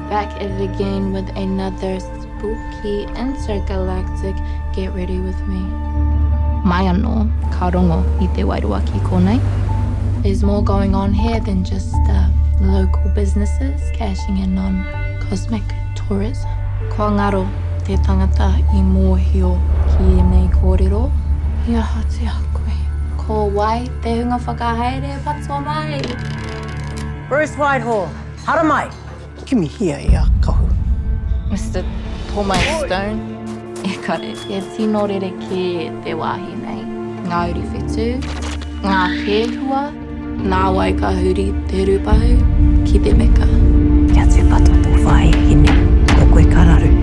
Back at it again with another spooky intergalactic get ready with me. Mai anō, ka rongo i te wairua ki konei. There's more going on here than just uh, local businesses cashing in on cosmic tourism. Kua ngaro te tangata i mōhio ki ēnei kōrero. I ahatia koe? Ko wai te hunga whakahaere patua mai? Bruce Whitehall, haramai! Kimihia i a Kahu. Mister Tomai Stone, E kare, he tino rerekē te wāhi nei. Ngā uri whetū, ngā pēhua, nāwai ka huri te rūpahu ki te meka. Kia tūpato tō whaea hine, ko koe ka raru.